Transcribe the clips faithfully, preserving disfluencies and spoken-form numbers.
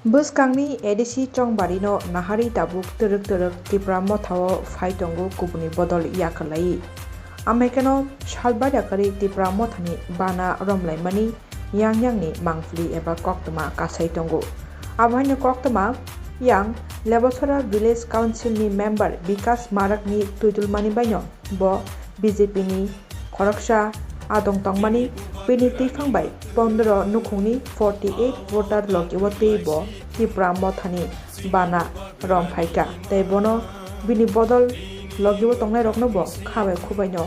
Bwskangni A D C chongbarino naharwi tabuk twrwk twrwk Tipra Mothao phai tongo kubuni bodol yakarlaiwi. Amhaikheno salbai yakarwi Tipra Mothani bana romlaimani yang yangni mangpili eba koktwma kasai tongo. Abohaino koktwma yang Lebasora Village Councilni member Bikas Marakni twidulmani baino bo B J P ni khoroksa adong tongmani, bini twiphang bai pondro nukhungni forty eight voter logi o twi bo Tipra Mothani bana rom phaikha, tei bono bini bodol logi o tongnairokno bo kha bai khu baino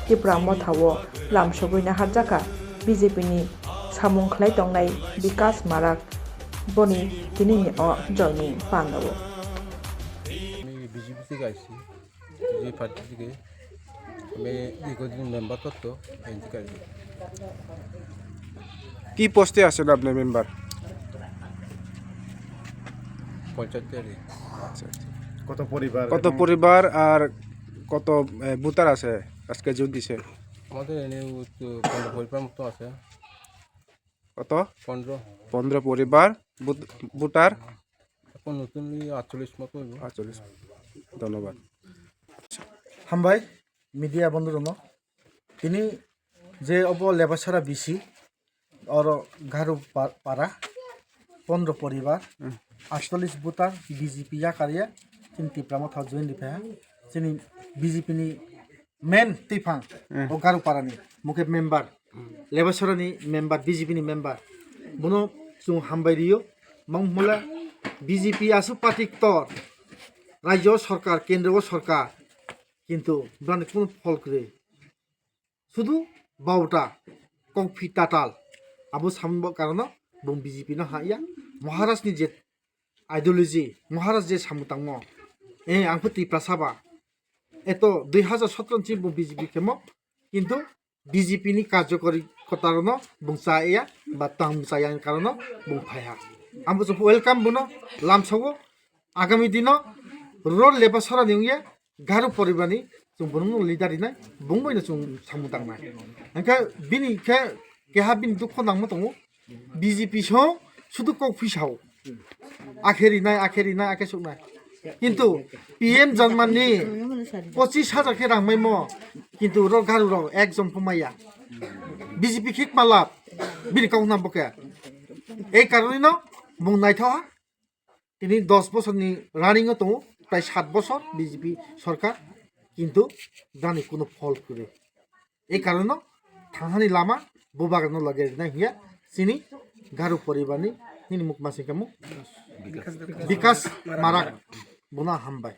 Tipra Mothao lamsogwi naharjakha B J P ni samung khlai tongnai Bikas Marak boni tinini o joining pandao. আমি বিজেপি থেকে আসছি, BJP party থেকে। আমি দীর্ঘদিন মেম্বার করতো, এই থেকে আসছি। কি পোস্টে আছেন আপনি মেম্বার? পঞ্চায়েত থেকে। আচ্ছা, আচ্ছা। কত পরিবার কত এবং পরিবার আর কত, এ, ভোটার আছে আজকে জোট দিছে? আমাদের এনে তো পনেরো পরিবার মতো আছে। কত? পনেরো। পনেরো পরিবার, ভোট-, ভোটার? এখন নতুন আটচল্লিশ মতো হইব। আটচল্লিশ। ধন্যবাদ। Hambai, media bondhu rokno. Tini je obo Lebasara B C, oro Garu pa-, para, pondro poribar, Hmm. aatcholish voter, B J P yakarya, chini Tipra Motha join ripha, chini B J P ni main twiphang, Hmm. o Garu para ni, mukhe member, Lebasara ni member, B J P ni member, bono chwng hambai rio, mangmula B J P asu party ktor, rajyo sarkar, kendro sarkar, kintu brani kono phol kwrwi. Sudu bauta, kongphi tatal. Abo samung bo karono bung B J P no ha ya. Maharaj ni je ideology, Maharaj je samung tangmo. Eh, ang pho Tiprasa ba. Eto dui hazar sotro ni bung B J P khemo. Kintu B J P ni karjokori kotarono bung cha ya, ba tang cha ya ni karono bung phai ha. Ang bo welcome bono lamsago. Agami dino ror Lebasara ni wngya Garu poribarni chwng bono leader rinai, bung bai no chwng samung tangnai. Hingke bini khe keha bini dukho nangma tongo, B J P song sudu kok phisao. Akhe rinai, akhe rinai, akhe suknai. Kintu P M Janmani pochis hajar khe rang maimo, kintu rok Garu rok ekjon pho maya. B J P khik malap, bini kok nang bo khe. Ei karonino bung naithoha. Tini dos bosorni running o tongo, prai sat bosor B J P sorkar, kintu brani kuno phol kwrwi. Ei karono thanghani lama bubagrano loge rinai hiya chini Garu poribarni nini mukma singkamo Bikas Marak, bono hambai.